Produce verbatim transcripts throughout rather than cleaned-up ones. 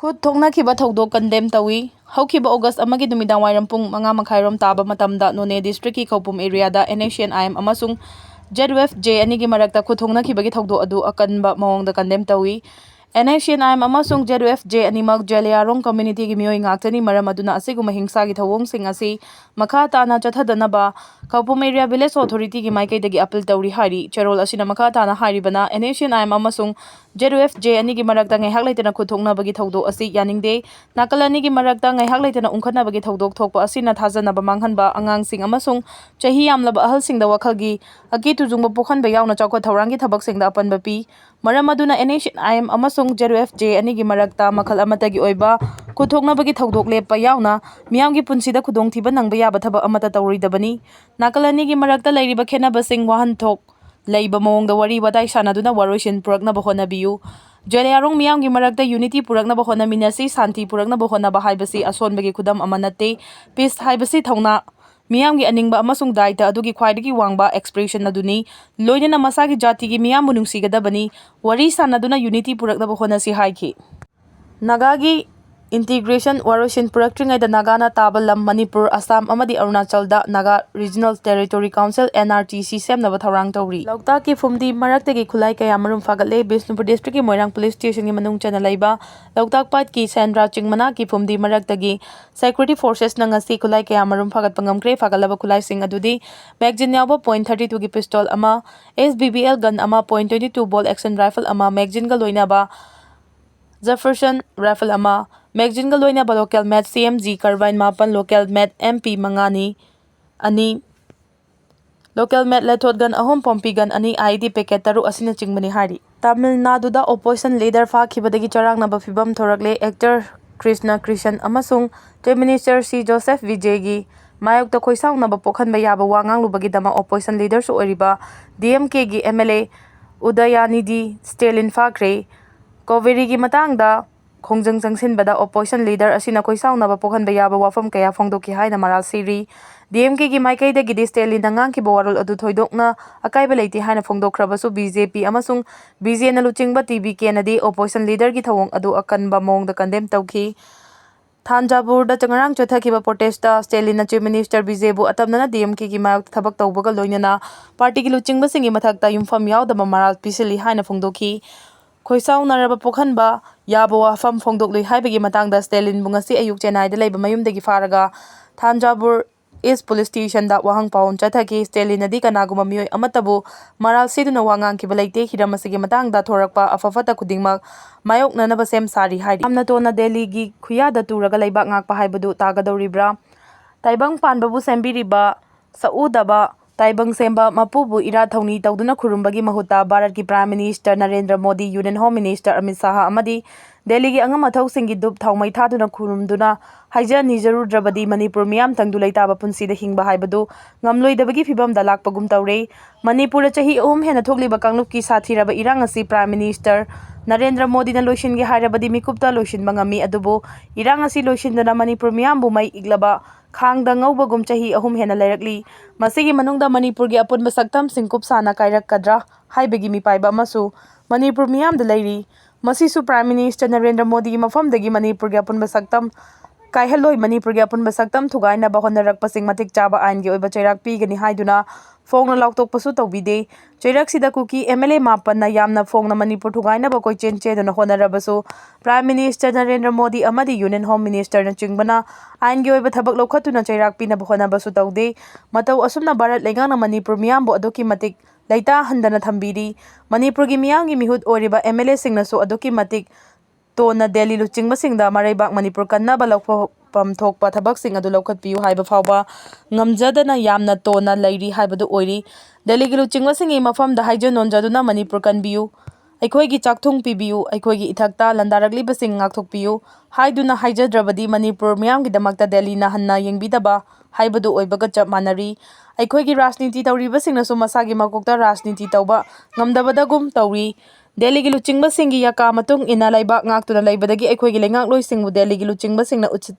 ꯈꯨꯠ ꯊꯣꯛꯅꯈꯤꯕ ꯊꯧꯗꯣꯛ ꯀꯟꯗꯦꯝ ꯇꯧꯏ꯫ ꯍꯧꯈꯤꯕ ꯑꯣꯒꯁ ꯑꯃꯒꯤ ꯅꯨꯃꯤꯗꯥꯡ ꯋꯥꯏꯔꯝ ꯄꯨꯡ ꯃꯉꯥ ꯃꯈꯥꯏꯔꯣꯝ ꯇꯥꯕ ꯃꯇꯝꯗ ꯅꯣꯅꯦ ꯗꯤꯁꯇ꯭ꯔꯤꯛꯀꯤ ꯈꯧꯄꯨꯝ ꯑꯦꯔꯤꯌꯥꯗ NSCN-IM ꯑꯃꯁꯨꯡ ZUF-J ꯑꯅꯤꯒꯤ ꯃꯔꯛꯇ ꯈꯨꯠ ꯊꯣꯛꯅꯈꯤꯕꯒꯤ ꯊꯧꯗꯣꯛ ꯑꯗꯨ ꯑꯀꯟꯕ ꯃꯑꯣꯡꯗ ꯀꯟꯗꯦꯝ ꯇꯧꯏ꯫ NSCN-IM ꯑꯃꯁꯨꯡ ZUF-J ꯑꯅꯤꯃꯛ ꯖꯦꯂꯤꯌꯥꯔꯣꯡ ꯀꯝꯃ꯭ꯌꯨꯅꯤꯇꯤꯒꯤ ꯃꯤꯑꯣꯏ ꯉꯥꯛꯇꯅꯤ, ꯃꯔꯝ ꯑꯗꯨꯅ ꯑꯁꯤꯒꯨꯝꯕ ꯍꯤꯡꯁꯥꯒꯤ ꯊꯧꯑꯣꯡꯁꯤꯡ ꯑꯁꯤ ꯃꯈꯥ ꯇꯥꯅ ꯆꯠꯊꯗꯅꯕ ꯈꯧꯄꯨꯝ ꯑꯦꯔꯤꯌꯥ ꯚꯤꯂꯦꯖ ꯑꯣꯊꯣꯔꯤꯇꯤꯒꯤ ꯃꯥꯏꯀꯩꯗꯒꯤ ꯑꯄꯤꯜ ꯇꯧꯔꯤ ꯍꯥꯏꯔꯤ꯫ ꯆꯦꯔꯣꯜ ꯑꯁꯤꯅ ꯃꯈꯥ ꯇꯥꯅ ꯍꯥꯏꯔꯤꯕꯅ, NSCN-IM ꯑꯃꯁꯨꯡ ZUF-J ꯑꯅꯤꯒꯤ ꯃꯔꯛꯇ ꯉꯥꯏꯍꯥꯛ ꯂꯩꯇꯅ ꯈꯨꯠ ꯊꯣꯛꯅꯕꯒꯤ ꯊꯧꯗꯣꯛ ꯑꯁꯤ ꯌꯥꯅꯤꯡꯗꯦ꯫ ꯅꯥꯀꯜ ꯑꯅꯤꯒꯤ ꯃꯔꯛꯇ ꯉꯥꯏꯍꯥꯛ ꯂꯩꯇꯅ ꯎꯪꯈꯠꯅꯕꯒꯤ ꯊꯧꯗꯣꯛ ꯊꯣꯛꯄ ꯑꯁꯤꯅ ꯊꯥꯖꯅꯕ ꯃꯥꯡꯍꯟꯕ, ꯑꯉꯥꯡꯁꯤꯡ ꯑꯃꯁꯨꯡ ꯆꯍꯤ ꯌꯥꯝꯂꯕ ꯑꯍꯜꯁꯤꯡꯗ ꯋꯥꯈꯜꯒꯤ ꯑꯀꯤ ꯇꯨꯖꯨꯡꯕ ꯄꯣꯛꯍꯟꯕ ꯌꯥꯎꯅ ꯆꯥꯎꯈꯠ ꯊꯧꯔꯥꯡꯒꯤ ꯊꯕꯛꯁꯤꯡꯗ ꯑꯄꯟꯕ ꯄꯤ꯫ ꯃꯔꯝ ꯑꯗꯨꯅ NSCN-IM ꯑꯃꯁꯨꯡ ZUF-J ꯑꯅꯤꯒꯤ ꯃꯔꯛꯇ ꯃꯈꯜ ꯑꯃꯠꯇꯒꯤ ꯑꯣꯏꯕ ꯈꯨꯠ ꯊꯣꯛꯅꯕꯒꯤ ꯊꯧꯗꯣꯛ ꯂꯦꯞꯄ ꯌꯥꯎꯅ ꯃꯤꯌꯥꯝꯒꯤ ꯄꯨꯟꯁꯤꯗ ꯈꯨꯗꯣꯡꯊꯤꯕ ꯅꯪꯕ ꯌꯥꯕ ꯊꯕꯛ ꯑꯃꯠꯇ ꯇꯧꯔꯣꯏꯗꯕꯅꯤ꯫ ꯅꯥꯀꯜ ꯑꯅꯤꯒꯤ ꯃꯔꯛꯇ ꯂꯩꯔꯤꯕ ꯈꯦꯠꯅꯕꯁꯤꯡ ꯋꯥꯍꯟꯊꯣꯛ ꯂꯩꯕ ꯃꯑꯣꯡꯗ ꯋꯥꯔꯤ ꯋꯥꯇꯥꯏ ꯁꯥꯟꯅꯗꯨꯅ ꯋꯥꯔꯣꯏꯁꯤꯟ ꯄꯨꯔꯛꯅꯕ ꯍꯣꯠꯅꯕꯤꯌꯨ꯫ ꯖꯦꯂꯤꯌꯥꯔꯣꯡ ꯃꯤꯌꯥꯝꯒꯤ ꯃꯔꯛꯇ unity ꯄꯨꯔꯛꯅꯕ ꯍꯣꯠꯅꯃꯤꯟꯅꯁꯤ꯫ ꯁꯥꯟꯇꯤ ꯄꯨꯔꯛꯅꯕ ꯍꯣꯠꯅꯕ ꯍꯥꯏꯕꯁꯤ ꯑꯁꯣꯟꯕꯒꯤ ꯈꯨꯗꯝ ꯑꯃ ꯅꯠꯇꯦ꯫ Peace ꯍꯥꯏꯕꯁꯤ ꯊꯧꯅꯥ, ꯃꯤꯌꯥꯝꯒꯤ ꯑꯅꯤꯡꯕ ꯑꯃꯁꯨꯡ ꯗꯥꯏꯇ ꯑꯗꯨꯒꯤ ꯈ꯭ꯋꯥꯏꯗꯒꯤ ꯋꯥꯡꯕ expression ꯑꯗꯨꯅꯤ꯫ ꯂꯣꯏꯅꯅ ꯃꯁꯥꯒꯤ ꯖꯥꯇꯤꯒꯤ ꯃꯤꯌꯥꯝꯕꯨ ꯅꯨꯡꯁꯤꯒꯗꯕꯅꯤ꯫ ꯋꯥꯔꯤ ꯁꯥꯟꯅꯗꯨꯅ unity ꯄꯨꯔꯛꯅꯕ ꯍꯣꯠꯅꯁꯤ ꯍꯥꯏꯈꯤ꯫ ꯅꯥꯒꯥꯒꯤ integration ꯋꯥꯔꯣꯏꯁꯤꯟ ꯄꯨꯔꯛꯇ꯭ꯔꯤꯉꯩꯗ ꯅꯥꯒꯥꯅ ꯇꯥꯕ ꯂꯝ ꯃꯅꯤꯄꯨꯔ, ꯑꯁꯥꯝ ꯑꯃꯗꯤ ꯑꯔꯨꯅꯥꯆꯜꯗ Naga Regional Territory Council, NRTC, ꯁꯦꯝꯅꯕ ꯊꯧꯔꯥꯡ ꯇꯧꯔꯤ꯫ ꯂꯣꯛꯇꯥꯛꯀꯤ ꯐꯨꯝꯗꯤ ꯃꯔꯛꯇꯒꯤ ꯈꯨꯠꯂꯥꯏ ꯀꯌꯥ ꯃꯔꯨꯝ ꯐꯥꯒꯠꯂꯦ꯫ ꯕꯤꯁꯅꯨꯄꯨꯔ ꯗꯤꯁꯇ꯭ꯔꯤꯛꯀꯤ ꯃꯣꯏꯔꯥꯡ ꯄꯨꯂꯤꯁ ꯁ꯭ꯇꯦꯁꯟꯒꯤ ꯃꯅꯨꯡ ꯆꯟꯅ ꯂꯩꯕ ꯂꯣꯛꯇꯥꯛ ꯄꯥꯠꯀꯤ ꯁꯦꯟꯗ꯭ꯔꯥ ꯆꯤꯡ ꯃꯅꯥꯛꯀꯤ ꯐꯨꯝꯗꯤ ꯃꯔꯛꯇꯒꯤ security forcesꯅ ꯉꯁꯤ ꯈꯨꯠꯂꯥꯏ ꯀꯌꯥ ꯃꯔꯨꯝ ꯐꯥꯒꯠꯄ ꯉꯝꯈ꯭ꯔꯦ꯫ ꯐꯥꯒꯠꯂꯕ ꯈꯨꯠꯂꯥꯏꯁꯤꯡ ꯑꯗꯨꯗꯤ magazine ꯌꯥꯎꯕ point thirty twoꯒꯤ pistol ꯑꯃ, SBBL gun ꯑꯃ, point twenty two bolt action rifle ꯑꯃ, magazineꯒ ꯂꯣꯏꯅꯕ Jefferson rifle ꯑꯃ, magazineꯒ ꯂꯣꯏꯅꯕ local made CMG carbine ꯃꯥꯄꯟ, local made MP ꯃꯉꯥꯅꯤ, ꯑꯅꯤ, local made ꯂꯦꯊꯣꯠ gun ꯑꯍꯨꯝ, ꯄꯣꯝꯄꯤ gun ꯑꯅꯤ, IED packet ꯇꯔꯨꯛ ꯑꯁꯤꯅꯆꯤꯡꯕꯅꯤ ꯍꯥꯏꯔꯤ꯫ ꯇꯥꯃꯤꯜ ꯅꯥꯗꯨꯗ opposition leader ꯐꯥꯈꯤꯕꯗꯒꯤ ꯆꯔꯥꯡꯅꯕ ꯐꯤꯚꯝ ꯊꯣꯔꯛꯂꯦ꯫ Actor ꯀ꯭ꯔꯤꯁꯅ ꯀ꯭ꯔꯤꯁꯟ ꯑꯃꯁꯨꯡ Chief Minister C ꯖꯣꯁꯦꯐ ꯚꯤꯖꯦꯒꯤ ꯃꯥꯌꯣꯛꯇ ꯈꯣꯏꯁꯥꯎꯅꯕ ꯄꯣꯛꯍꯟꯕ ꯌꯥꯕ ꯋꯥ ꯉꯥꯡꯂꯨꯕꯒꯤꯗꯃꯛ opposition leaderꯁꯨ ꯑꯣꯏꯔꯤꯕ DMKꯒꯤ MLA ꯎꯗꯌꯥꯅꯤꯗꯤ ꯁ꯭ꯇꯦꯂꯤꯟ ꯐꯥꯈ꯭ꯔꯦ꯫ ꯀꯣꯚꯦꯔꯤꯒꯤ ꯃꯇꯥꯡꯗ ꯈꯣꯡꯖꯪ ꯆꯪꯁꯤꯟꯕꯗ opposition leader ꯑꯁꯤꯅ ꯈꯣꯏꯁꯥꯎꯅꯕ ꯄꯣꯛꯍꯟꯕ ꯌꯥꯕ ꯋꯥꯐꯝ ꯀꯌꯥ ꯐꯣꯡꯗꯣꯛꯈꯤ ꯍꯥꯏꯅ ꯃꯔꯥꯜ ꯁꯤꯔꯤ꯫ DMKꯒꯤ ꯃꯥꯏꯀꯩꯗꯒꯤꯗꯤ ꯁ꯭ꯇꯦꯂꯤꯟꯅ ꯉꯥꯡꯈꯤꯕ ꯋꯥꯔꯣꯜ ꯑꯗꯨ ꯊꯣꯏꯗꯣꯛꯅ ꯑꯀꯥꯏꯕ ꯂꯩꯇꯦ ꯍꯥꯏꯅ ꯐꯣꯡꯗꯣꯛꯈ꯭ꯔꯕꯁꯨ, BJP ꯑꯃꯁꯨꯡ BJNꯅ ꯂꯨꯆꯤꯡꯕ TVKꯅꯗꯤ opposition leaderꯒꯤ ꯊꯧꯑꯣꯡ ꯑꯗꯨ ꯑꯀꯟꯕ ꯃꯑꯣꯡꯗ condemn ꯇꯧꯈꯤ꯫ ꯊꯥꯟꯖꯥꯕꯨꯔꯗ ꯉꯔꯥꯡ ꯆꯠꯊꯈꯤꯕ protestꯇ ꯁ꯭ꯇꯦꯂꯤꯟꯅ Chief Minister ꯕꯤꯖꯦꯕꯨ ꯑꯇꯝꯅꯅ DMKꯒꯤ ꯃꯥꯌꯣꯛꯇ ꯊꯕꯛ ꯇꯧꯕꯒ ꯂꯣꯏꯅꯅ partyꯒꯤ ꯂꯨꯆꯤꯡꯕꯁꯤꯡꯒꯤ ꯃꯊꯛꯇ ꯌꯨꯝꯐꯝ ꯌꯥꯎꯗꯕ ꯃꯔꯥꯜ ꯄꯤꯁꯤꯜꯂꯤ ꯍꯥꯏꯅ ꯐꯣꯡꯗꯣꯛꯈꯤ꯫ ꯈꯣꯏꯁꯥꯎꯅꯔꯕ ꯄꯣꯛꯍꯟꯕ ꯌꯥꯕ ꯋꯥꯐꯝ ꯐꯣꯡꯗꯣꯛꯂꯨꯏ ꯍꯥꯏꯕꯒꯤ ꯃꯇꯥꯡꯗ ꯁ꯭ꯇꯦꯂꯤꯟꯕꯨ ꯉꯁꯤ ꯑꯌꯨꯛ ꯆꯦꯟꯅꯥꯏꯗ ꯂꯩꯕ ꯃꯌꯨꯝꯗꯒꯤ ꯐꯥꯔꯒ ꯊꯥꯟꯖꯥꯕꯨꯔ East Police Stationꯗ ꯋꯥꯍꯪ ꯄꯥꯎꯍꯨꯝ ꯆꯠꯊꯈꯤ꯫ ꯁ꯭ꯇꯦꯂꯤꯟꯅꯗꯤ ꯀꯅꯥꯒꯨꯝꯕ ꯃꯤꯑꯣꯏ ꯑꯃꯠꯇꯕꯨ ꯃꯔꯥꯜ ꯁꯤꯗꯨꯅ ꯋꯥ ꯉꯥꯡꯈꯤꯕ ꯂꯩꯇꯦ꯫ ꯍꯤꯔꯝ ꯑꯁꯤꯒꯤ ꯃꯇꯥꯡꯗ ꯊꯣꯔꯛꯄ ꯑꯐ ꯐꯠꯇ ꯈꯨꯗꯤꯡꯃꯛ ꯃꯥꯌꯣꯛꯅꯅꯕ ꯁꯦꯝ ꯁꯥꯔꯤ ꯍꯥꯏꯔꯤ꯫ ꯌꯥꯝꯅ ꯇꯣꯟꯅ ꯗꯦꯜꯂꯤꯒꯤ ꯈꯨꯌꯥꯗ ꯇꯨꯔꯒ ꯂꯩꯕꯥꯛ ꯉꯥꯛꯄ ꯍꯥꯏꯕꯗꯨ ꯇꯥꯒꯗꯧꯔꯤꯕ꯭ꯔꯥ? ꯇꯥꯏꯕꯪ ꯄꯥꯟꯕꯕꯨ ꯁꯦꯝꯕꯤꯔꯤꯕ ꯁꯛꯎꯗꯕ ꯇꯥꯏꯕꯪ ꯁꯦꯝꯕ ꯃꯄꯨꯕꯨ ꯏꯔꯥꯠ ꯊꯧꯅꯤ ꯇꯧꯗꯨꯅ ꯈꯨꯔꯨꯝꯕꯒꯤ ꯃꯍꯨꯠꯇ ꯚꯥꯔꯠꯀꯤ Prime Minister Narendra Modi, Union Home Minister Amit Shah ꯑꯃꯗꯤ ꯗꯦꯜꯂꯤꯒꯤ ꯑꯉꯝ ꯑꯊꯧꯁꯤꯡꯒꯤ ꯙꯨꯞ ꯊꯥꯎꯃꯩ ꯊꯥꯗꯨꯅ ꯈꯨꯔꯨꯝꯗꯨꯅ ꯍꯥꯏꯖ ꯅꯤꯖꯔꯨꯗ꯭ꯔꯕꯗꯤ ꯃꯅꯤꯄꯨꯔ ꯃꯤꯌꯥꯝ ꯇꯪꯗꯨ ꯂꯩꯇꯥꯕ ꯄꯨꯟꯁꯤꯗ ꯍꯤꯡꯕ ꯍꯥꯏꯕꯗꯨ ꯉꯝꯂꯣꯏꯗꯕꯒꯤ ꯐꯤꯕꯝꯗ ꯂꯥꯛꯄꯒꯨꯝ ꯇꯧꯔꯦ꯫ ꯃꯅꯤꯄꯨꯔꯗ ꯆꯍꯤ ꯑꯍꯨꯝ ꯍꯦꯟꯅ ꯊꯣꯛꯂꯤꯕ ꯀꯥꯡꯂꯨꯞꯀꯤ ꯁꯥꯊꯤꯔꯕ ꯏꯔꯥꯡ ꯑꯁꯤ Prime Minister ꯅꯔꯦꯟꯗ꯭ꯔ ꯃꯣꯗꯤꯅ ꯂꯣꯏꯁꯤꯟꯒꯦ ꯍꯥꯏꯔꯕꯗꯤ ꯃꯤꯀꯨꯞꯇ ꯂꯣꯏꯁꯤꯟꯕ ꯉꯝꯃꯤ, ꯑꯗꯨꯕꯨ ꯏꯔꯥꯡ ꯑꯁꯤ ꯂꯣꯏꯁꯤꯟꯗꯅ ꯃꯅꯤꯄꯨꯔ ꯃꯤꯌꯥꯝꯕꯨ ꯃꯩ ꯏꯛꯂꯕ ꯈꯥꯡꯗ ꯉꯧꯕꯒꯨꯝ ꯆꯍꯤ ꯑꯍꯨꯝ ꯍꯦꯟꯅ ꯂꯩꯔꯛꯂꯤ꯫ ꯃꯁꯤꯒꯤ ꯃꯅꯨꯡꯗ ꯃꯅꯤꯄꯨꯔꯒꯤ ꯑꯄꯨꯟꯕ ꯁꯛꯇꯝꯁꯤꯡ ꯀꯨꯞꯁꯥꯅ ꯀꯥꯏꯔꯛꯀꯗ꯭ꯔꯥ ꯍꯥꯏꯕꯒꯤ ꯃꯤꯄꯥꯏꯕ ꯑꯃꯁꯨ ꯃꯅꯤꯄꯨꯔ ꯃꯤꯌꯥꯝꯗ ꯂꯩꯔꯤ꯫ ꯃꯁꯤꯁꯨ Prime Minister ꯅꯔꯦꯟꯗ꯭ꯔ ꯃꯣꯗꯤꯒꯤ ꯃꯐꯝꯗꯒꯤ ꯃꯅꯤꯄꯨꯔꯒꯤ ꯑꯄꯨꯟꯕ ꯁꯛꯇꯝ ꯀꯥꯏꯍꯜꯂꯣꯏ, ꯃꯅꯤꯄꯨꯔꯒꯤ ꯑꯄꯨꯟꯕ ꯁꯛꯇꯝ ꯊꯨꯒꯥꯏꯅꯕ ꯍꯣꯠꯅꯔꯛꯄꯁꯤꯡ ꯃꯇꯤꯛ ꯆꯥꯕ ꯑꯥꯏꯟꯒꯤ ꯑꯣꯏꯕ ꯆꯩꯔꯥꯛ ꯄꯤꯒꯅꯤ ꯍꯥꯏꯗꯨꯅ ꯐꯣꯡꯅ ꯂꯥꯎꯊꯣꯛꯄꯁꯨ ꯇꯧꯕꯤꯗꯦ꯫ ꯆꯩꯔꯛꯁꯤꯗ ꯀꯨꯀꯤ MLA ꯃꯥꯄꯟꯅ ꯌꯥꯝꯅ ꯐꯣꯡꯅ ꯃꯅꯤꯄꯨꯔ ꯊꯨꯒꯥꯏꯅꯕ ꯀꯣꯏꯆꯦꯟ ꯆꯦꯟꯗꯨꯅ ꯍꯣꯠꯅꯔꯕꯁꯨ Prime Minister ꯅꯔꯦꯟꯗ꯭ꯔ ꯃꯣꯗꯤ ꯑꯃꯗꯤ Union Home Minister ꯅꯆꯤꯡꯕꯅ ꯑꯥꯏꯟꯒꯤ ꯑꯣꯏꯕ ꯊꯕꯛ ꯂꯧꯈꯠꯇꯨꯅ ꯆꯩꯔꯥꯛ ꯄꯤꯅꯕ ꯍꯣꯠꯅꯕꯁꯨ ꯇꯧꯗꯦ꯫ ꯃꯇꯧ ꯑꯁꯨꯝꯅ ꯚꯥꯔꯠ ꯂꯩꯉꯥꯛꯅ ꯃꯅꯤꯄꯨꯔ ꯃꯤꯌꯥꯝꯕꯨ ꯑꯗꯨꯛꯀꯤ ꯃꯇꯤꯛ ꯂꯩꯇꯥꯍꯟꯗꯅ ꯊꯝꯕꯤꯔꯤ꯫ ꯃꯅꯤꯄꯨꯔꯒꯤ ꯃꯤꯌꯥꯝꯒꯤ ꯃꯤꯍꯨꯠ ꯑꯣꯏꯔꯤꯕ MLAꯁꯤꯡꯅꯁꯨ ꯑꯗꯨꯛꯀꯤ ꯃꯇꯤꯛ ꯇꯣꯟꯅ ꯗꯦꯜꯂꯤ ꯂꯨꯆꯤꯡꯕꯁꯤꯡꯗ ꯃꯔꯩꯕꯥꯛ ꯃꯅꯤꯄꯨꯔ ꯀꯟꯅꯕ ꯂꯧꯐꯝ ꯊꯣꯛꯄ ꯊꯕꯛꯁꯤꯡ ꯑꯗꯨ ꯂꯧꯈꯠꯄꯤꯌꯨ ꯍꯥꯏꯕ ꯐꯥꯎꯕ ꯉꯝꯖꯗꯅ ꯌꯥꯝꯅ ꯇꯣꯟꯅ ꯂꯩꯔꯤ ꯍꯥꯏꯕꯗꯨ ꯑꯣꯏꯔꯤ꯫ ꯗꯦꯜꯂꯤꯒꯤ ꯂꯨꯆꯤꯡꯕꯁꯤꯡꯒꯤ ꯃꯐꯝꯗ ꯍꯥꯏꯖ ꯅꯣꯟꯖꯗꯨꯅ ꯃꯅꯤꯄꯨꯔ ꯀꯟꯕꯤꯌꯨ, ꯑꯩꯈꯣꯏꯒꯤ ꯆꯥꯛꯊꯨꯡ ꯄꯤꯕꯤꯌꯨ, ꯑꯩꯈꯣꯏꯒꯤ ꯏꯊꯛꯇ ꯂꯥꯟꯗꯥꯔꯛꯂꯤꯕꯁꯤꯡ ꯉꯥꯛꯊꯣꯛꯄꯤꯌꯨ ꯍꯥꯏꯗꯨꯅ ꯍꯥꯏꯖꯗ꯭ꯔꯕꯗꯤ ꯃꯅꯤꯄꯨꯔ ꯃꯤꯌꯥꯝꯒꯤꯗꯃꯛꯇ ꯗꯦꯜꯂꯤꯅ ꯍꯟꯅ ꯌꯦꯡꯕꯤꯗꯕ ꯍꯥꯏꯕꯗꯨ ꯑꯣꯏꯕꯒ ꯆꯞ ꯃꯥꯟꯅꯔꯤ꯫ ꯑꯩꯈꯣꯏꯒꯤ ꯔꯥꯖꯅꯤꯇꯤ ꯇꯧꯔꯤꯕꯁꯤꯡꯅꯁꯨ ꯃꯁꯥꯒꯤ ꯃꯀꯣꯛꯇ ꯔꯥꯖꯅꯤꯇꯤ ꯇꯧꯕ ꯉꯝꯗꯕꯗꯒꯨꯝ ꯇꯧꯔꯤ꯫ ꯗꯦꯜꯂꯤꯒꯤ ꯂꯨꯆꯤꯡꯕꯁꯤꯡꯒꯤ ꯌꯥꯀꯥ ꯃꯇꯨꯡ ꯏꯟꯅ ꯂꯩꯕꯥꯛ ꯉꯥꯛꯇꯨꯅ ꯂꯩꯕꯗꯒꯤ ꯑꯩꯈꯣꯏꯒꯤ ꯂꯩꯉꯥꯛꯂꯣꯏꯁꯤꯡꯕꯨ ꯗꯦꯜꯂꯤꯒꯤ ꯂꯨꯆꯤꯡꯕꯁꯤꯡꯅ ꯎꯠꯁꯤꯠ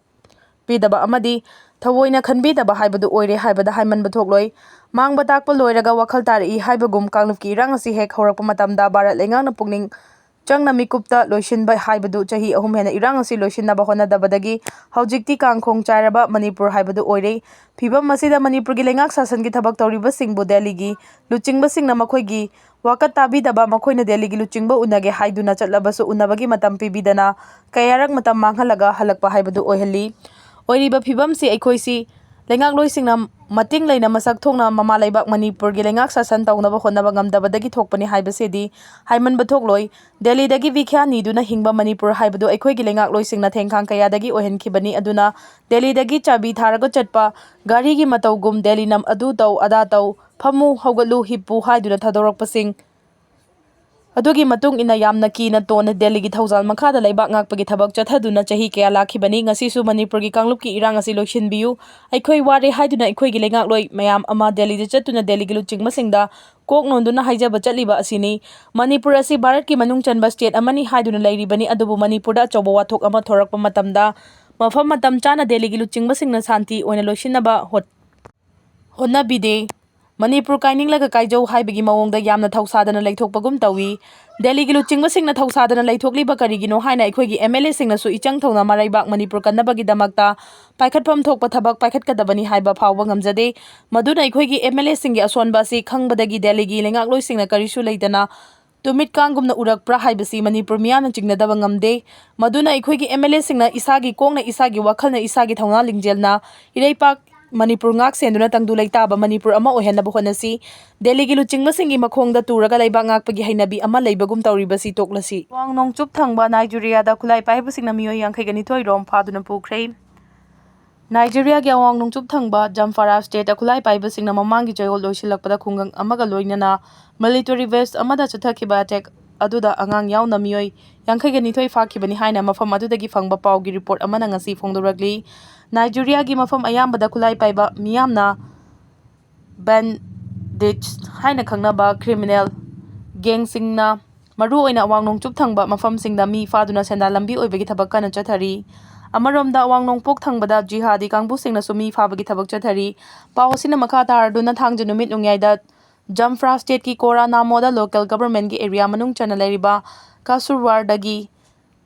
ꯄꯤꯗꯕ ꯑꯃꯗꯤ ꯊꯑꯣꯏꯅ ꯈꯟꯕꯤꯗꯕ ꯍꯥꯏꯕꯗꯨ ꯑꯣꯏꯔꯦ ꯍꯥꯏꯕꯗ ꯍꯥꯏꯃꯟꯕ ꯊꯣꯛꯂꯣꯏ꯫ ꯃꯥꯡꯕ ꯇꯥꯛꯄ ꯂꯣꯏꯔꯒ ꯋꯥꯈꯜ ꯇꯥꯔꯛꯏ ꯍꯥꯏꯕꯒꯨꯝ ꯀꯥꯡꯂꯨꯞꯀꯤ ꯏꯔꯥꯡ ꯑꯁꯤ ꯍꯦꯛ ꯍꯧꯔꯛꯄ ꯃꯇꯝꯗ ꯚꯥꯔꯠ ꯂꯩꯉꯥꯛꯅ ꯄꯨꯛꯅꯤꯡ ꯆꯪꯅ ꯃꯤꯀꯨꯞꯇ ꯂꯣꯏꯁꯤꯟꯕ ꯍꯥꯏꯕꯗꯨ ꯆꯍꯤ ꯑꯍꯨꯝ ꯍꯦꯟꯅ ꯏꯔꯥꯡ ꯑꯁꯤ ꯂꯣꯏꯁꯤꯟꯅꯕ ꯍꯣꯠꯅꯗꯕꯗꯒꯤ ꯍꯧꯖꯤꯛꯇꯤ ꯀꯥꯡꯈꯣꯡ ꯆꯥꯏꯔꯕ ꯃꯅꯤꯄꯨꯔ ꯍꯥꯏꯕꯗꯨ ꯑꯣꯏꯔꯦ꯫ ꯐꯤꯕꯝ ꯑꯁꯤꯗ ꯃꯅꯤꯄꯨꯔꯒꯤ ꯂꯩꯉꯥꯛ ꯁꯥꯁꯟꯒꯤ ꯊꯕꯛ ꯇꯧꯔꯤꯕꯁꯤꯡꯕꯨ ꯗꯦꯜꯂꯤꯒꯤ ꯂꯨꯆꯤꯡꯕꯁꯤꯡꯅ ꯃꯈꯣꯏꯒꯤ ꯋꯥꯀꯠ ꯇꯥꯕꯤꯗꯕ, ꯃꯈꯣꯏꯅ ꯗꯦꯜꯂꯤꯒꯤ ꯂꯨꯆꯤꯡꯕ ꯎꯅꯒꯦ ꯍꯥꯏꯗꯨꯅ ꯆꯠꯂꯕꯁꯨ ꯎꯅꯕꯒꯤ ꯃꯇꯝ ꯄꯤꯕꯤꯗꯅ ꯀꯌꯥꯔꯛ ꯃꯇꯝ ꯃꯥꯡꯍꯜꯂꯒ ꯍꯜꯂꯛꯄ ꯍꯥꯏꯕꯗꯨ ꯑꯣꯏꯍꯜꯂꯤ꯫ ꯑꯣꯏꯔꯤꯕ ꯐꯤꯕꯝꯁꯤ ꯑꯩꯈꯣꯏꯁꯤ ꯂꯩꯉꯥꯛꯂꯣꯏꯁꯤꯡꯅ ꯃꯇꯤꯡ ꯂꯩꯅ ꯃꯁꯛ ꯊꯣꯛꯅ ꯃꯃꯥ ꯂꯩꯕꯥꯛ ꯃꯅꯤꯄꯨꯔꯒꯤ ꯂꯩꯉꯥꯛ ꯁꯥꯁꯟ ꯇꯧꯅꯕ ꯍꯣꯠꯅꯕ ꯉꯝꯗꯕꯗꯒꯤ ꯊꯣꯛꯄꯅꯤ ꯍꯥꯏꯕꯁꯤꯗꯤ ꯍꯥꯏꯃꯟꯕ ꯊꯣꯛꯂꯣꯏ꯫ ꯗꯦꯜꯂꯤꯗꯒꯤ ꯚꯤꯈ꯭ꯌꯥ ꯅꯤꯗꯨꯅ ꯍꯤꯡꯕ ꯃꯅꯤꯄꯨꯔ ꯍꯥꯏꯕꯗꯨ ꯑꯩꯈꯣꯏꯒꯤ ꯂꯩꯉꯥꯛꯂꯣꯏꯁꯤꯡꯅ ꯊꯦꯡꯈꯥꯡ ꯀꯌꯥꯗꯒꯤ ꯑꯣꯏꯍꯟꯈꯤꯕꯅꯤ꯫ ꯑꯗꯨꯅ ꯗꯦꯜꯂꯤꯗꯒꯤ ꯆꯥꯕꯤ ꯊꯥꯔꯒ ꯆꯠꯄ ꯒꯥꯔꯤꯒꯤ ꯃꯇꯧꯒꯨꯝ ꯗꯦꯜꯂꯤꯅ ꯑꯗꯨ ꯇꯧ, ꯑꯗꯥ ꯇꯧ, ꯐꯝꯃꯨ, ꯍꯧꯒꯠꯂꯨ, ꯍꯤꯞꯄꯨ ꯍꯥꯏꯗꯨꯅ ꯊꯥꯗꯣꯔꯛꯄꯁꯤꯡ ꯑꯗꯨꯒꯤ ꯃꯇꯨꯡ ꯏꯟꯅ ꯌꯥꯝꯅ ꯀꯤꯅ ꯇꯣꯟꯅ ꯗꯦꯜꯂꯤꯒꯤ ꯊꯧꯖꯥꯜ ꯃꯈꯥꯗ ꯂꯩꯕꯥꯛ ꯉꯥꯛꯄꯒꯤ ꯊꯕꯛ ꯆꯠꯊꯗꯨꯅ ꯆꯍꯤ ꯀꯌꯥ ꯂꯥꯛꯈꯤꯕꯅꯤ꯫ ꯉꯁꯤꯁꯨ ꯃꯅꯤꯄꯨꯔꯒꯤ ꯀꯥꯡꯂꯨꯞꯀꯤ ꯏꯔꯥꯡ ꯑꯁꯤ ꯂꯣꯏꯁꯤꯟꯕꯤꯌꯨ, ꯑꯩꯈꯣꯏ ꯋꯥꯔꯦ ꯍꯥꯏꯗꯨꯅ ꯑꯩꯈꯣꯏꯒꯤ ꯂꯩꯉꯥꯛꯂꯣꯏ ꯃꯌꯥꯝ ꯑꯃ ꯗꯦꯜꯂꯤꯗ ꯆꯠꯇꯨꯅ ꯗꯦꯜꯂꯤꯒꯤ ꯂꯨꯆꯤꯡꯕꯁꯤꯡꯗ ꯀꯣꯛ ꯅꯣꯟꯗꯨꯅ ꯍꯥꯏꯖꯕ ꯆꯠꯂꯤꯕ ꯑꯁꯤꯅꯤ꯫ ꯃꯅꯤꯄꯨꯔ ꯑꯁꯤ ꯚꯥꯔꯠꯀꯤ ꯃꯅꯨꯡ ꯆꯟꯕ state ꯑꯃꯅꯤ ꯍꯥꯏꯗꯨꯅ ꯂꯩꯔꯤꯕꯅꯤ, ꯑꯗꯨꯕꯨ ꯃꯅꯤꯄꯨꯔꯗ ꯑꯆꯧꯕ ꯋꯥꯊꯣꯛ ꯑꯃ ꯊꯣꯔꯛꯄ ꯃꯇꯝꯗ ꯃꯐꯝ ꯃꯇꯝ ꯆꯥꯅ ꯗꯦꯜꯂꯤꯒꯤ ꯂꯨꯆꯤꯡꯕꯁꯤꯡꯅ ꯁꯥꯟꯇꯤ ꯑꯣꯏꯅ ꯂꯣꯏꯁꯤꯟꯅꯕ ꯍꯣꯠ-, ꯍꯣꯠꯅꯕꯤꯗꯦ꯫ ꯃꯅꯤꯄꯨꯔ ꯀꯥꯏꯅꯤꯡꯂꯒ ꯀꯥꯏꯖꯧ ꯍꯥꯏꯕꯒꯤ ꯃꯑꯣꯡꯗ ꯌꯥꯝꯅ ꯊꯧꯁꯥꯗꯅ ꯂꯩꯊꯣꯛꯄꯒꯨꯝ ꯇꯧꯏ꯫ ꯗꯦꯜꯂꯤꯒꯤ ꯂꯨꯆꯤꯡꯕꯁꯤꯡꯅ ꯊꯧꯁꯥꯗꯅ ꯂꯩꯊꯣꯛꯂꯤꯕ ꯀꯔꯤꯒꯤꯅꯣ ꯍꯥꯏꯅ ꯑꯩꯈꯣꯏꯒꯤ MLA ꯁꯤꯡꯅꯁꯨ ꯏꯆꯪ ꯊꯧꯅ ꯃꯔꯩꯕꯥꯛ ꯃꯅꯤꯄꯨꯔ ꯀꯟꯅꯕꯒꯤꯗꯃꯛꯇ ꯄꯥꯏꯈꯠꯐꯝ ꯊꯣꯛꯄ ꯊꯕꯛ ꯄꯥꯏꯈꯠꯀꯗꯕꯅꯤ ꯍꯥꯏꯕ ꯐꯥꯎꯕ ꯉꯝꯖꯗꯦ꯫ ꯃꯗꯨꯅ ꯑꯩꯈꯣꯏꯒꯤ MLA ꯁꯤꯡꯒꯤ ꯑꯁꯣꯟꯕ ꯑꯁꯤ ꯈꯪꯕꯗꯒꯤ ꯗꯦꯜꯂꯤꯒꯤ ꯂꯩꯉꯥꯛꯂꯣꯏꯁꯤꯡꯅ ꯀꯔꯤꯁꯨ ꯂꯩꯇꯅ ꯇꯨꯃꯤꯠ ꯀꯥꯡꯒꯨꯝꯅ ꯎꯔꯛꯄ꯭ꯔꯥ ꯍꯥꯏꯕꯁꯤ ꯃꯅꯤꯄꯨꯔ ꯃꯤꯌꯥꯝꯅ ꯆꯤꯡꯅꯗꯕ ꯉꯝꯗꯦ꯫ ꯃꯗꯨꯅ ꯑꯩꯈꯣꯏꯒꯤ MLA ꯁꯤꯡꯅ ꯏꯁꯥꯒꯤ ꯀꯣꯛꯅ, ꯏꯁꯥꯒꯤ ꯋꯥꯈꯜꯅ, ꯏꯁꯥꯒꯤ ꯊꯧꯅꯥ ꯂꯤꯡꯖꯦꯜꯅ ꯏꯔꯩꯄꯥꯛ ꯃꯅꯤꯄꯨꯔ ꯉꯥꯛ ꯁꯦꯟꯗꯨꯅ ꯇꯪꯗꯨ ꯂꯩꯇꯥꯕ ꯃꯅꯤꯄꯨꯔ ꯑꯃ ꯑꯣꯏꯍꯟꯅꯕ ꯍꯣꯠꯅꯁꯤ꯫ ꯗꯦꯜꯂꯤꯒꯤ ꯂꯨꯆꯤꯡꯕꯁꯤꯡꯒꯤ ꯃꯈꯣꯡꯗ ꯇꯨꯔꯒ ꯂꯩꯕꯥꯛ ꯉꯥꯛꯄꯒꯤ ꯍꯩꯅꯕꯤ ꯑꯃ ꯂꯩꯕꯒꯨꯝ ꯇꯧꯔꯤꯕꯁꯤ ꯇꯣꯛꯂꯁꯤ꯫ ꯑꯋꯥꯡ ꯅꯣꯡꯆꯨꯞ ꯊꯪꯕ ꯅꯥꯏꯖꯦꯔꯤꯌꯥꯗ ꯈꯨꯠꯂꯥꯏ ꯄꯥꯏꯕꯁꯤꯡꯅ ꯃꯤꯑꯣꯏ ꯌꯥꯡꯈꯩꯒ ꯅꯤꯊꯣꯏ ꯔꯣꯝ ꯐꯥꯗꯨꯅ ꯄꯨꯈ꯭ꯔꯦ꯫ ꯅꯥꯏꯖꯦꯔꯤꯌꯥꯒꯤ ꯑꯋꯥꯡ ꯅꯣꯡꯆꯨꯞ ꯊꯪꯕ ꯖꯝꯐꯥꯔꯥ state ꯈꯨꯠꯂꯥꯏ ꯄꯥꯏꯕꯁꯤꯡꯅ ꯃꯃꯥꯡꯒꯤ ꯆꯌꯣꯜ ꯂꯣꯏꯁꯤꯜꯂꯛꯄꯗ ꯈꯨꯡꯒꯪ ꯑꯃꯒ ꯂꯣꯏꯅꯅ military vest ꯑꯃꯗ ꯆꯠꯊꯈꯤꯕ attack ꯑꯗꯨꯗ ꯑꯉꯥꯡ ꯌꯥꯎꯅ ꯃꯤꯑꯣꯏ ꯌꯥꯡꯈꯩꯒ ꯅꯤꯊꯣꯏ ꯐꯥꯈꯤꯕꯅꯤ ꯍꯥꯏꯅ ꯃꯐꯝ ꯑꯗꯨꯗꯒꯤ ꯐꯪꯕ ꯄꯥꯎꯒꯤ report ꯑꯃꯅ ꯉꯁꯤ ꯐꯣꯡꯗꯣꯔꯛꯂꯤ꯫ ꯅꯥꯏꯖꯦꯔꯤꯌꯥꯒꯤ ꯃꯐꯝ ꯑꯌꯥꯝꯕꯗ ꯈꯨꯠꯂꯥꯏ ꯄꯥꯏꯕ ꯃꯤꯌꯥꯝꯅ bandits ꯍꯥꯏꯅ ꯈꯪꯅꯕ criminal gang ꯁꯤꯡꯅ ꯃꯔꯨꯑꯣꯏꯅ ꯑꯋꯥꯡ ꯅꯣꯡꯆꯨꯞ ꯊꯪꯕ ꯃꯐꯝꯁꯤꯡꯗ ꯃꯤ ꯐꯥꯗꯨꯅ ꯁꯦꯟꯗꯥꯟ ꯂꯝꯕꯤ ꯑꯣꯏꯕꯒꯤ ꯊꯕꯛ ꯀꯟꯅ ꯆꯠꯊꯔꯤ꯫ ꯑꯃꯔꯣꯝꯗ, ꯑꯋꯥꯡ ꯅꯣꯡꯄꯣꯛ ꯊꯪꯕꯗ ꯖꯤꯍꯥꯗꯤ ꯀꯥꯡꯕꯨꯁꯤꯡꯅꯁꯨ ꯃꯤ ꯐꯥꯕꯒꯤ ꯊꯕꯛ ꯆꯠꯊꯔꯤ꯫ ꯄꯥꯎ ꯑꯁꯤꯅ ꯃꯈꯥ ꯇꯥꯔꯗꯨꯅ, ꯊꯥꯡꯖ ꯅꯨꯃꯤꯠ ꯅꯣꯡꯌꯥꯏꯗ ꯖꯝꯐ꯭ꯔꯥ ꯁ꯭ꯇꯦꯠꯀꯤ ꯀꯣꯔꯥ ꯅꯥꯃꯣꯗ ꯂꯣꯀꯦꯜ ꯒꯚꯔꯟꯃꯦꯟꯠꯀꯤ ꯑꯦꯔꯤꯌꯥ ꯃꯅꯨꯡ ꯆꯟꯅ ꯂꯩꯔꯤꯕ ꯀꯥꯁꯨꯔꯋꯥꯔꯗꯒꯤ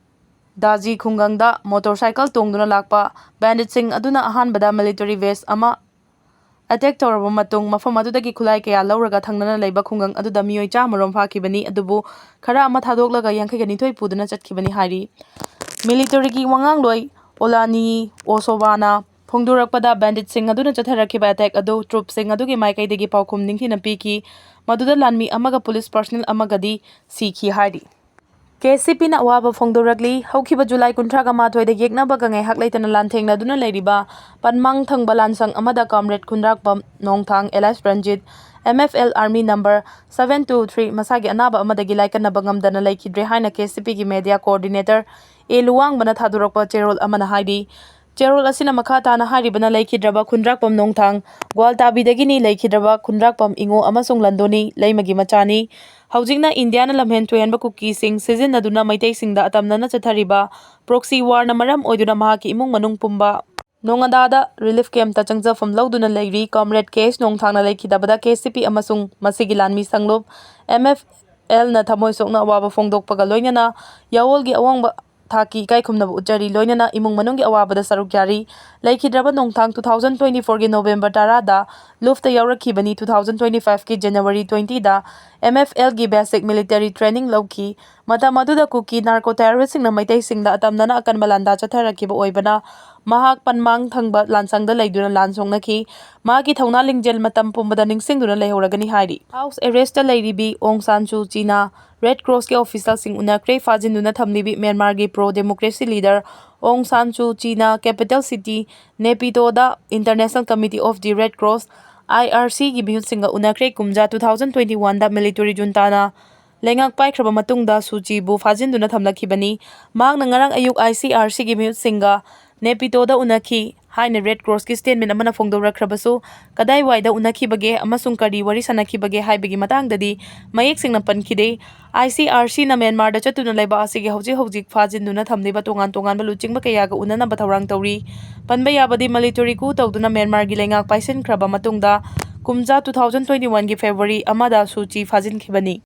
ꯗꯥꯖꯤ ꯈꯨꯡꯒꯪꯗ ꯃꯣꯇꯣꯔꯁꯥꯏꯀꯜ ꯇꯣꯡꯗꯨꯅ ꯂꯥꯛꯄ ꯕꯦꯟꯗꯤꯠꯁꯤꯡ ꯑꯗꯨꯅ ꯑꯍꯥꯟꯕꯗ ꯃꯤꯂꯤꯇꯔꯤ ꯕꯦꯁ ꯑꯃ ꯑꯦꯇꯦꯛ ꯇꯧꯔꯕ ꯃꯇꯨꯡ, ꯃꯐꯝ ꯑꯗꯨꯗꯒꯤ ꯈꯨꯠꯂꯥꯏ ꯀꯌꯥ ꯂꯧꯔꯒ ꯊꯪꯅꯅ ꯂꯩꯕ ꯈꯨꯡꯒꯪ ꯑꯗꯨꯗ ꯃꯤꯑꯣꯏ ꯆꯥꯝꯃ ꯔꯣꯝ ꯐꯥꯈꯤꯕꯅꯤ꯫ ꯑꯗꯨꯕꯨ ꯈꯔ ꯑꯃ ꯊꯥꯗꯣꯛꯂꯒ ꯌꯥꯡꯈꯩꯒ ꯅꯤꯊꯣꯏ ꯄꯨꯗꯨꯅ ꯆꯠꯈꯤꯕꯅꯤ ꯍꯥꯏꯔꯤ꯫ ꯃꯤꯂꯤꯇꯔꯤꯒꯤ ꯋꯥꯉꯥꯡꯂꯣꯏ ꯑꯣꯂꯥꯅꯤ ꯑꯣꯁꯣꯕꯥꯅ ꯐꯣꯡꯗꯣꯔꯛꯄꯗ, ꯕꯦꯟꯗꯤꯠꯁꯤꯡ ꯑꯗꯨꯅ ꯆꯠꯊꯔꯛꯈꯤꯕ ꯑꯦꯇꯦꯛ ꯑꯗꯨ ꯇ꯭ꯔꯨꯞꯁꯤꯡ ꯑꯗꯨꯒꯤ ꯃꯥꯏꯀꯩꯗꯒꯤ ꯄꯥꯎꯈꯨꯝ ꯅꯤꯡꯊꯤꯅ ꯄꯤꯈꯤ꯫ ꯃꯗꯨꯗ ꯂꯥꯟꯃꯤ ꯑꯃꯒ ꯄꯨꯂꯤꯁ ꯄꯔꯁꯅꯦꯜ ꯑꯃꯒꯗꯤ ꯁꯤꯈꯤ ꯍꯥꯏꯔꯤ꯫ ꯀꯦ ꯁꯤ ꯄꯤꯅ ꯑꯋꯥꯕ ꯐꯣꯡꯗꯣꯔꯛꯂꯤ꯫ ꯍꯧꯈꯤꯕ ꯖꯨꯂꯥꯏ ꯀꯨꯟꯊ꯭ꯔꯥꯒ ꯃꯥꯊꯣꯏꯗ ꯌꯦꯛꯅꯕꯒ ꯉꯥꯏꯍꯥꯛ ꯂꯩꯇꯅ ꯂꯥꯟꯊꯦꯡꯅꯗꯨꯅ ꯂꯩꯔꯤꯕ ꯄꯟꯃꯥꯡ ꯊꯪꯕ ꯂꯥꯟꯁꯪ ꯑꯃꯗ ꯀꯝꯔꯦꯗ ꯈꯨꯟꯗ꯭ꯔꯥꯛꯄꯝ Nongthang alias Ranjit, M F L army number seven two three, ꯃꯁꯥꯒꯤ ꯑꯅꯥꯕ ꯑꯃꯗꯒꯤ ꯂꯥꯏꯀꯠꯅꯕ ꯉꯝꯗꯅ ꯂꯩꯈꯤꯗ꯭ꯔꯦ ꯍꯥꯏꯅ ꯀꯦ ꯁꯤ ꯄꯤꯒꯤ ꯃꯦꯗꯤꯌꯥ ꯀꯣꯑꯣꯔꯗꯤꯅꯦꯇꯔ ꯑꯦ ꯂꯨꯋꯥꯡꯕꯅ ꯊꯥꯗꯣꯔꯛꯄ ꯆꯦꯔꯣꯜ ꯑꯃꯅ ꯍꯥꯏꯔꯤ꯫ ꯆꯦꯔꯣꯜ ꯑꯁꯤꯅ ꯃꯈꯥ ꯇꯥꯅ ꯍꯥꯏꯔꯤꯕꯅ, ꯂꯩꯈꯤꯗ꯭ꯔꯕ ꯈꯨꯟꯗ꯭ꯔꯥꯛꯄꯝ ꯅꯣꯡꯊꯥꯡ ꯒ꯭ꯋꯥꯜꯇꯥꯕꯤꯗꯒꯤꯅꯤ꯫ ꯂꯩꯈꯤꯗ꯭ꯔꯕ ꯈꯨꯟꯗ꯭ꯔꯥꯛꯄꯝ ꯏꯉꯣ ꯑꯃꯁꯨꯡ ꯂꯟꯗꯣꯅꯤ ꯂꯩꯃꯒꯤ ꯃꯆꯥꯅꯤ꯫ ꯍꯧꯖꯤꯛꯅ ꯏꯟꯗꯤꯌꯥꯅ ꯂꯝꯍꯦꯟ ꯊꯣꯏꯍꯟꯕ ꯀꯨꯀꯤꯁꯤꯡ ꯁꯤꯖꯤꯟꯅꯗꯨꯅ ꯃꯩꯇꯩꯁꯤꯡꯗ ꯑꯇꯝꯅꯅ ꯆꯠꯊꯔꯤꯕ ꯄ꯭ꯔꯣꯛꯁꯤ ꯋꯥꯔꯅ ꯃꯔꯝ ꯑꯣꯏꯗꯨꯅ ꯃꯍꯥꯛꯀꯤ ꯏꯃꯨꯡ ꯃꯅꯨꯡ ꯄꯨꯝꯕ ꯅꯣꯉꯥꯗꯥꯗ ꯔꯤꯂꯤꯐ ꯀꯦꯝꯞꯇ ꯆꯪꯖꯐꯝ ꯂꯧꯗꯨꯅ ꯂꯩꯔꯤ꯫ ꯀꯝꯔꯦꯗ ꯀꯦ ꯑꯦꯁ ꯅꯣꯡꯊꯥꯡꯅ ꯂꯩꯈꯤꯗꯕꯗ ꯀꯦ ꯁꯤ ꯄꯤ ꯑꯃꯁꯨꯡ ꯃꯁꯤꯒꯤ ꯂꯥꯟꯃꯤ ꯁꯪꯂꯨꯞ ꯑꯦꯝ ꯑꯦꯐ ꯑꯦꯜꯅ ꯊꯃꯣꯏ ꯁꯣꯛꯅ ꯑꯋꯥꯕ ꯐꯣꯡꯗꯣꯛꯄꯒ ꯂꯣꯏꯅꯅ ꯌꯥꯑꯣꯜꯒꯤ ꯑꯋꯥꯡꯕ ꯊꯥꯛꯀꯤ ꯏꯀꯥꯏꯈꯨꯝꯅꯕ ꯎꯠꯆꯔꯤ, ꯂꯣꯏꯅꯅ ꯏꯃꯨꯡ ꯃꯅꯨꯡꯒꯤ ꯑꯋꯥꯕꯗ ꯁꯔꯨꯛ ꯌꯥꯔꯤ꯫ ꯂꯩꯈꯤꯗ꯭ꯔꯕ ꯅꯣꯡꯊꯥꯡ ꯇꯨ ꯊꯥꯎꯖꯟ ꯇ꯭ꯋꯦꯟꯇꯤ ꯐꯣꯔꯒꯤ ꯅꯣꯕꯦꯝꯕꯔ ꯇꯔꯥꯗ ꯂꯨꯐꯇ ꯌꯥꯎꯔꯛꯈꯤꯕꯅꯤ꯫ ꯇꯨ ꯊꯥꯎꯖꯟ ꯇ꯭ꯋꯦꯟꯇꯤ ꯐꯥꯏꯚꯀꯤ ꯖꯅꯋꯥꯔꯤ ꯇ꯭ꯋꯦꯟꯇꯤꯗ ꯑꯦꯝ ꯑꯦꯐ ꯑꯦꯜꯒꯤ ꯕꯦꯁꯤꯛ ꯃꯤꯂꯤꯇꯔꯤ ꯇ꯭ꯔꯦꯅꯤꯡ ꯂꯧꯈꯤ꯫ ꯃꯇꯝ ꯑꯗꯨꯗ ꯀꯨꯀꯤ ꯅꯥꯔꯀꯣ ꯇꯦꯔꯣꯔꯤꯁꯁꯤꯡꯅ ꯃꯩꯇꯩꯁꯤꯡꯗ ꯑꯇꯝꯅꯅ ꯑꯀꯟꯕ ꯂꯥꯟꯗꯥ ꯆꯠꯊꯔꯛꯈꯤꯕ ꯑꯣꯏꯕꯅ, ꯃꯍꯥꯛ ꯄꯟꯃꯥꯡ ꯊꯪꯕ ꯂꯥꯟꯁꯪꯗ ꯂꯩꯗꯨꯅ ꯂꯥꯟ ꯁꯣꯛꯅꯈꯤ꯫ ꯃꯍꯥꯛꯀꯤ ꯊꯧꯅꯥ ꯂꯤꯡꯖꯦꯜ ꯃꯇꯝ ꯄꯨꯝꯕꯗ ꯅꯤꯡꯁꯤꯡꯗꯨꯅ ꯂꯩꯍꯧꯔꯒꯅꯤ ꯍꯥꯏꯔꯤ꯫ ꯍꯥꯎꯁ ꯑꯦꯔꯦꯁꯇ ꯂꯩꯔꯤꯕꯤ ꯑꯣꯡ ꯁꯥꯟ ꯁꯨ ꯆꯤꯅ ꯔꯦꯗ ꯀ꯭ꯔꯣꯁꯀꯤ ꯑꯣꯐꯤꯁꯤꯌꯦꯜꯁꯤꯡ ꯎꯅꯈ꯭ꯔꯦ꯫ ꯐꯥꯖꯤꯟꯗꯨꯅ ꯊꯝꯂꯤꯕꯤ ꯃ꯭ꯌꯥꯟꯃꯥꯔꯒꯤ pro democracy leader Aung San Suu ꯆꯤꯅ ꯀꯦꯄꯤꯇꯦꯜ ꯁꯤꯇꯤ ꯅꯦꯄꯤꯇꯣꯗ international committee of the red cross, I R ꯁꯤꯒꯤ ꯃꯤꯍꯨꯠꯁꯤꯡꯒ ꯎꯅꯈ꯭ꯔꯦ꯫ ꯀꯨꯝꯖꯥ ꯇꯨ ꯊꯥꯎꯖꯟ ꯇ꯭ꯋꯦꯟꯇꯤ ꯋꯥꯟꯗ ꯃꯤꯂꯤꯇꯔꯤ ꯖꯨꯟꯇꯥꯅ ꯂꯩꯉꯥꯛ ꯄꯥꯏꯈ꯭ꯔꯕ ꯃꯇꯨꯡꯗ ꯁꯨ ꯆꯤꯕꯨ ꯐꯥꯖꯤꯟꯗꯨꯅ ꯊꯝꯂꯛꯈꯤꯕꯅꯤ꯫ ꯃꯍꯥꯛꯅ ꯉꯔꯥꯡ ꯑꯌꯨꯛ ꯑꯥꯏ ꯁꯤ ꯑꯥꯔ ꯁꯤꯒꯤ ꯃꯤꯍꯨꯠꯁꯤꯡꯒ ꯅꯦꯄꯤꯇꯣꯗ ꯎꯅꯈꯤ꯫ ꯍꯥꯏꯅ ꯔꯦꯗ ꯀ꯭ꯔꯣꯁꯀꯤ ꯁ꯭ꯇꯦꯠꯃꯦꯟ ꯑꯃꯅ ꯐꯣꯡꯗꯣꯔꯛꯈ꯭ꯔꯕꯁꯨ, ꯀꯗꯥꯏꯋꯥꯏꯗ ꯎꯅꯈꯤꯕꯒꯦ ꯑꯃꯁꯨꯡ ꯀꯔꯤ ꯋꯥꯔꯤ ꯁꯥꯟꯅꯈꯤꯕꯒꯦ ꯍꯥꯏꯕꯒꯤ ꯃꯇꯥꯡꯗꯗꯤ ꯃꯌꯦꯛ ꯁꯦꯡꯅ ꯄꯟꯈꯤꯗꯦ꯫ ꯑꯥꯏ ꯁꯤ ꯑꯥꯔ ꯁꯤꯅ ꯃ꯭ꯌꯥꯟꯃꯥꯔꯗ ꯆꯠꯇꯨꯅ ꯂꯩꯕ ꯑꯁꯤꯒꯤ ꯍꯧꯖꯤꯛ ꯍꯧꯖꯤꯛ ꯐꯥꯖꯤꯟꯗꯨꯅ ꯊꯝꯂꯤꯕ ꯇꯣꯉꯥꯟ ꯇꯣꯉꯥꯟꯕ ꯂꯨꯆꯤꯡꯕ ꯀꯌꯥꯒ ꯎꯅꯅꯕ ꯊꯧꯔꯥꯡ ꯇꯧꯔꯤ꯫ ꯄꯟꯕ ꯌꯥꯕꯗꯤ, ꯃꯤꯂꯤꯇꯔꯤ coup ꯇꯧꯗꯨꯅ ꯃ꯭ꯌꯥꯟꯃꯥꯔꯒꯤ ꯂꯩꯉꯥꯛ ꯄꯥꯏꯁꯤꯟꯈ꯭ꯔꯕ ꯃꯇꯨꯡꯗ, ꯀꯨꯝꯖꯥ two thousand twenty one ꯒꯤ ꯐꯦꯕ꯭ꯔꯨꯋꯥꯔꯤ ꯑꯃꯗ ꯁꯨ ꯆꯤ ꯐꯥꯖꯤꯟꯈꯤꯕꯅꯤ꯫